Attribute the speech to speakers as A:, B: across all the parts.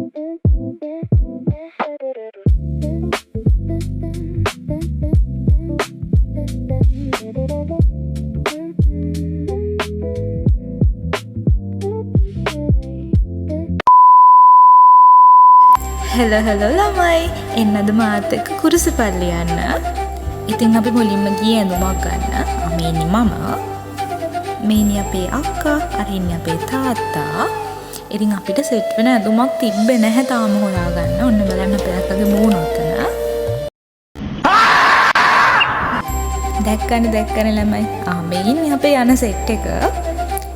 A: Hello hello ළමයි, එන්න අද මාත් එක්ක කුරුසපල්ලි යන්න. ඉතින් අපි මුලින්ම ගියේ ඇඳුමක් ගන්න. මේ ඉන්නේ මම. මේ ඉන්නේ අපේ අක්කා, අර ඉන්නේ අපේ තාත්තා. ඉතින් අපිට සෙට් වෙන ඇඳුමක් තිබ්බේ නැහැ තාම හොයාගන්න. ඔන්න බලන්න අපේ අක්කගේ මූණ ඔතන. දැක්කනේ දැක්කනේ ළමයි. මේ ඉන්නේ අපේ යන සෙට් එක.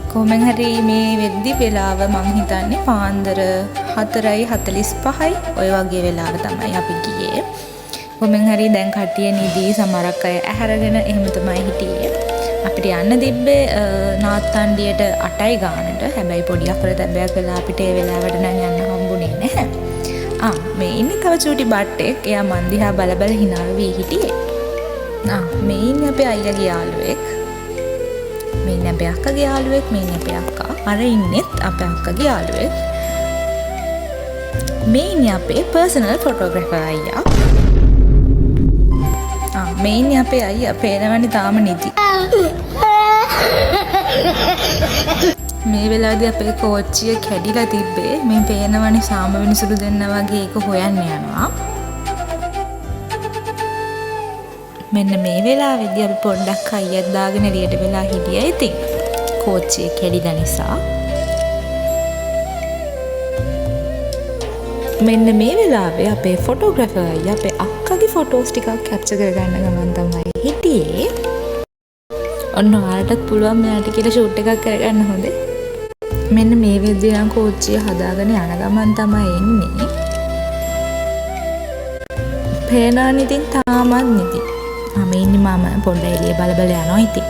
A: කොහොමෙන් හරි මේ වෙද්දි වෙලාව මං හිතන්නේ පාන්දර 4:45යි ඔය වගේ වෙලාව තමයි අපි ගියේ. කොහොමෙන් හරි දැන් කට්ටිය නිදි, සමහරක් අය ඇහැරගෙන එහෙම තමයි හිටියේ. අපිට යන්න තිබ්බේ නාත්තණ්ඩියට 8යි ගානට. හැබැයි පොඩි අකරතැබ්බයක් වෙලා අපිට ඒ වෙලාවට නම් යන්න හම්බුනේ නැහැ. මේ ඉන්නේ තව චූටි බට්ටෙක්. එයා මන් දිහා බල බල හිනා වෙවි හිටියේ. මේ ඉන්නේ අපේ අයියාගේ යාළුවෙක්. මේ ඉන්නේ අපේ අක්කගේ යාළුවෙක්. මේ ඉන්නේ අපේ අක්කා. අර ඉන්නෙත් අපේ අක්කගේ යාළුවෙක්. මේ ඉන්නේ අපේ පර්සනල් ෆොටෝග්‍රැෆර් අයියා. මේ ඉන්නේ අපේ අයියා. පේනවනේ තාම නිදි. මේ වෙලාවේදී අපේ කෝච්චිය කැඩිලා තිබ්බේ. මේ පේනවනේ සාම විනිසුරු දෙන්න වගේ ඒක හොයන්න යනවා. මෙන්න මේ වෙලාවේදී අපි පොඩ්ඩක් අයියත් දාගෙන එළියට වෙලා හිටියා. ඉතින් කෝච්චිය කැඩිලා නිසා. මෙන්න මේ වෙලාවේ අපේ ෆොටෝග්‍රැෆර් අයියා අපේ අක්කගේ ෆොටෝස් ටිකක් කැප්චර් කරගන්න ගමන් තමයි හිටියේ. ඔන්න ඔයාලටත් පුළුවන් මෙයාට කියලා ෂූට් එකක් කරගන්න හොඳේ. මෙන්න මේ වෙද්දී නම් කෝච්චිය හදාගෙන යන ගමන් තමයි එන්නේ. පේනවනේ ඉතින් තාමත් නිදි. මේ ඉන්නේ මම පොඩ්ඩක් එළිය බල බල යනවා ඉතින්.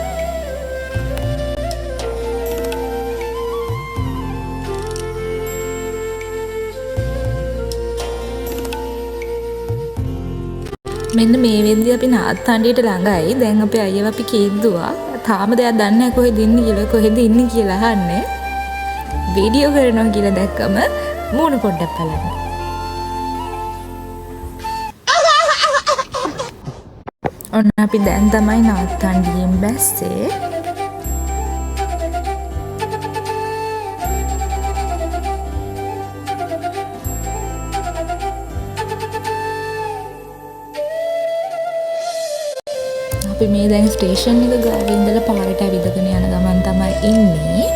A: මෙන්න මේ වෙද්දී අපි නාත්තණ්ඩියට ළඟයි. දැන් අපේ අයියව අපි කීද්දුවා. තාම දෙයක් දන්නේ නැහැ කොහෙද ඉන්නේ කියලා, කොහෙද ඉන්නේ කියලා අහන්නේ. වීඩියෝ කරනවා කියලා දැක්කම මූණ පොඩ්ඩක් බලන්න. ඔන්න අපි දැන් තමයි නාත්තණ්ඩියෙන් බැස්සේ. අපි මේ දැන් ස්ටේෂන් එක ගාව ඉඳලා පාරට ඇවිදගෙන යන ගමන් තමයි ඉන්නේ.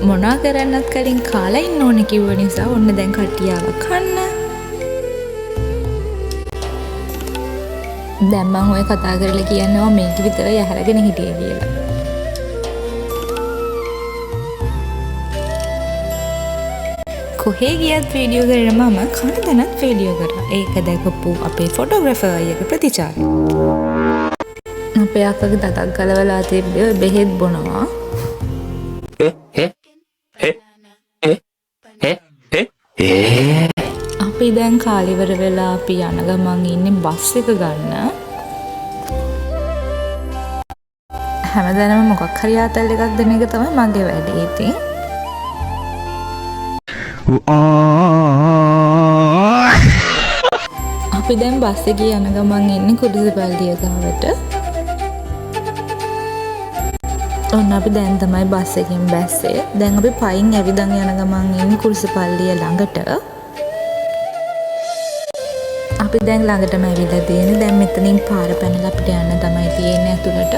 A: මොනා කරන්නත් කලින් කාලා ඉන්න ඕනේ කිව්ව නිසා ඔන්න දැන් කට්ටිය ආවා කන්න. දැන් මං ඔය කතා කරලා කියනවා මේක විතරයි ඇහැරගෙන හිටියේ කියලා. කොහේ ගියත් වීඩියෝ කරන මම කන තැනත් වීඩියෝ කරා. ඒක දැකපු අපේ ෆොටෝග්‍රැෆර් අයියාගේ ප්‍රතිචාරය. අපේ අක්කගේ දතක් ගලවලා තිබ්බේ ඔය බෙහෙත් බොනවා. අපි දැන් කාලිවර වෙලා අපි යන ගමන් ඉන්නේ බස් එක ගන්න. හැමදැනම මොකක් හරි ආතල් එකක් දෙන එක තමයි මගේ වැඩේ ඉතින්. අපි දැන් බස් එකේ යන ගමන් ඉන්නේ කුරුසපල්ලිය ගාවට. ඔන්න අපි දැන් තමයි බස් එකෙන් බැස්සේ. දැන් අපි පයින් ඇවිදන් යන ගමන් ඉන්නේ කුරුසපල්ලිය ළඟට. අපි දැන් ළඟටම ඇවිල්ලා තියෙන්නේ. දැන් මෙතනින් පාර පැනලා අපිට යන්න තමයි තියෙන්නේ ඇතුළට.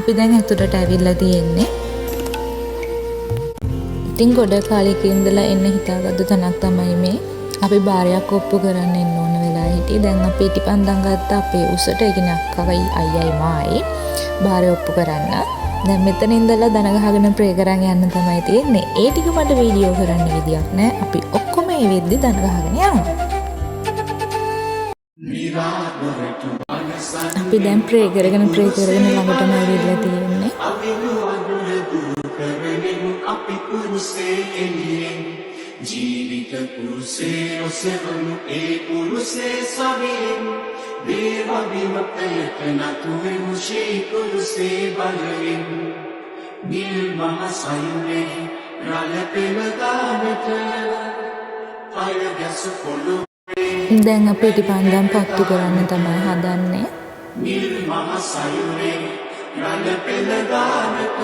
A: අපි දැන් ඇතුළට ඇවිල්ලා තියෙන්නේ. ඉතින් ගොඩ කාලෙක ඉඳලා එන්න හිතාගත්තු තැනක් තමයි මේ. අපි බාරයක් ඔප්පු කරන්න එන්න ඕන වෙලා හිටියේ. දැන් අපි ඉටිපන්දම් ගත්තා අපේ උසට. ඒ කියන්නේ අක්කවයි අයියයි මායි. බාරය ඔප්පු කරන්න. දැන් මෙතන ඉඳලා දන ගහගෙන ප්‍රේ කරන් යන්න තමයි තියෙන්නේ. ඒ ටික මට වීඩියෝ කරන්න විදියක් නෑ. අපි ඔක්කොම ඒ වෙද්දි දන ගහගෙන යනවා. අපි දැන් ප්‍රේ කරගෙන ප්‍රේ කරගෙන ළඟටම ඇවිල්ලා තියෙන්නේ.
B: අපි කුරුසේ එළියෙන් ජීවිත කුරුසේ ඔසවනු ඒ කුරුසේ සවියෙන් දේව විමුක්තයට නතු වෙමු ශ්‍රී කුරුසේ බලයෙන් නිල් මහ සයුරේ රළ පෙළ ගානට පය ගැසු පොළොවේ
A: දැන් අපි ඉටිපන්දම් පත්තු කරන්න තමයි හදන්නේ.
B: නිල් මහ සයුරේ රළ පෙළ ගානට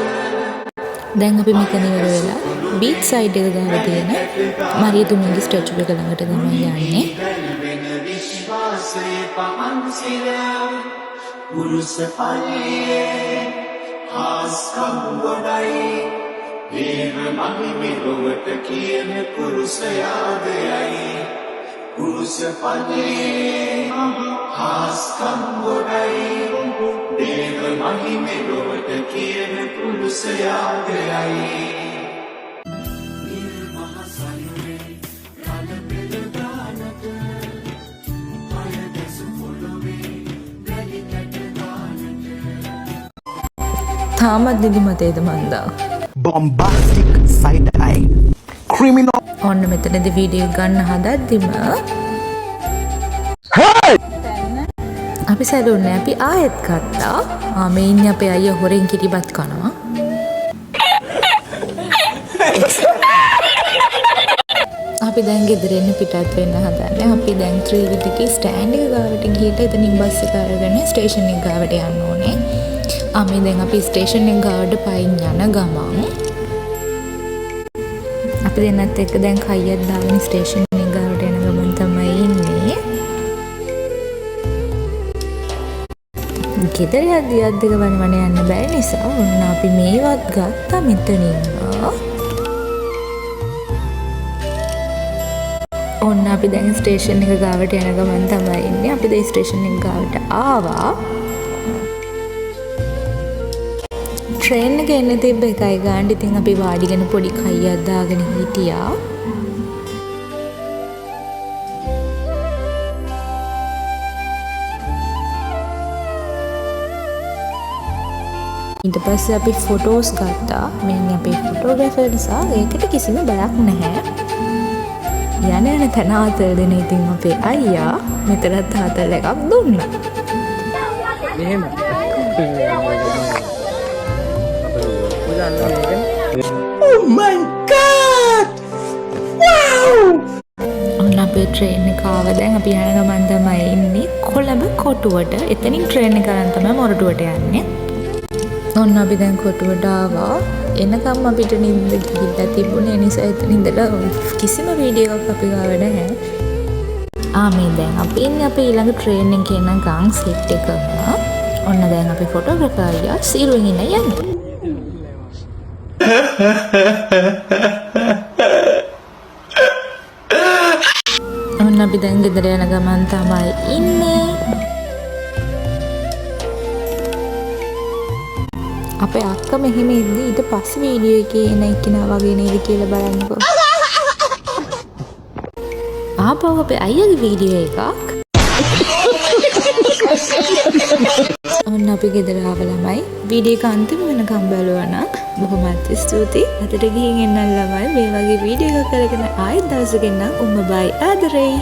A: දැන් අපි මෙතන ඉවර වෙලා බීච් සයිඩ් එක ගාව තියෙන මරියතුමියගේ ස්ටැචු එක ළඟට තමයි යන්නේ.
B: වෙන විශ්වාසයේ පහන් සිර පුරුෂ පල්ලියේ හාස්කම් ගොඩයි දේව මහිමෙ ලොවට කියන කුරුසයාදයයි කුරුස පල්ලියේ හාස්කම් ගොඩයි දේව මහිමෙ ලොවට කියන කුරුසයාදයයි.
A: තාමත් නිදිමතේද මන්දා?
C: Bombastic side eye, criminal.
A: ඔන්න මෙතනදී වීඩියෝ ගන්න හදද්දිම අපි සැලූන් නෑ, අපි ආයෙත් ගත්තා. ආ, මේ ඉන්නේ අපේ අයියා හොරෙන් කිරිබත් කනවා. අපි දැන් ගෙදර එන්න පිටත් වෙන්න හදන්නේ. අපි දැන් ත්‍රිවිධ එකේ ස්ටෑන්ඩ් එක ගාවට ගිහිල්ලා එතනින් බස් එක අරගෙන ස්ටේෂන් එක ගාවට යන්න ඕනේ. ආ, මේ දැන් අපි ස්ටේෂන් එක ගාවට පයින් යන ගමන් අපි දෙන්නත් එක්ක දැන් කයියක් දාගෙන ස්ටේෂන් එක ගාවට යන ගමන් තමයි ඉන්නේ. ගෙදර යද්දි අත් දෙක වන වන යන්න බැරි නිසා ඔන්න අපි මේවත් ගත්තා මෙතනින්ම. ඔන්න අපි දැන් ස්ටේෂන් එක ගාවට යන ගමන් තමයි ඉන්නේ. අපි දැන් ස්ටේෂන් එක ගාවට ආවා. ට්‍රේන් එක එන්න තිබ්බ එකයි ගානට. ඉතින් අපි වාඩිගෙන පොඩි කයියක් දාගෙන හිටියා. ඊට පස්සේ අපි ෆොටෝස් ගත්තා. මේ ඉන්නේ අපේ ෆොටෝග්‍රැෆර් නිසා ඒකට කිසිම බයක් නැහැ. යන යන තැන ආතල් දෙන ඉතින් අපේ අයියා මෙතනත් ආතල් එකක් දුන්නා.
D: මෙහෙම.
C: Oh my God! Wow!
A: ඔන්න අපේ ට්‍රේන් එක ආවා. දැන් අපි යන ගමන් තමයි ඉන්නේ කොළඹ කොටුවට. එතනින් ට්‍රේන් එක අරන් තමයි මොරටුවට යන්නේ. ඔන්න අපි දැන් කොටුවට ආවා. එනකම් අපිට නිින්ද ගිහිල්ලා තිබුණේ. ඒ නිසා එතන ඉඳලා කිසිම වීඩියෝ එකක් අපි ගාව නැහැ. මේ දැන් අපි ඉන්නේ අපේ ඊළඟ ට්‍රේන් එකේ එනකන් සෙට් එකම. ඔන්න දැන් අපි ෆොටෝග්‍රැෆර් අයියා සීරුවෙන් ඉන්න යන්නේ. ඔන්න අපි දැන් ගෙදර යන ගමන් තමයි ඉන්නේ. අපේ අක්කා මෙහෙම ඉද්දි ඊට පස්සේ වීඩියෝ එකේ එන එක්කෙනා වගේ නේද කියලා බලන්නකෝ. ආපහු අපේ අයියාගේ වීඩියෝ එකක්. ඔන්න අපි ගෙදර ආව ළමයි. වීඩියෝ එක අන්තිම වෙනකම් බැලුවා නම් බොහොමත් ස්තුතියි. අදට ගිහින් එන්නම් ළමයි. මේ වගේ වීඩියෝ එකක් අරගෙන ආයෙත් දවසක එන්නම්. උම්ම බයි ආදරෙයි.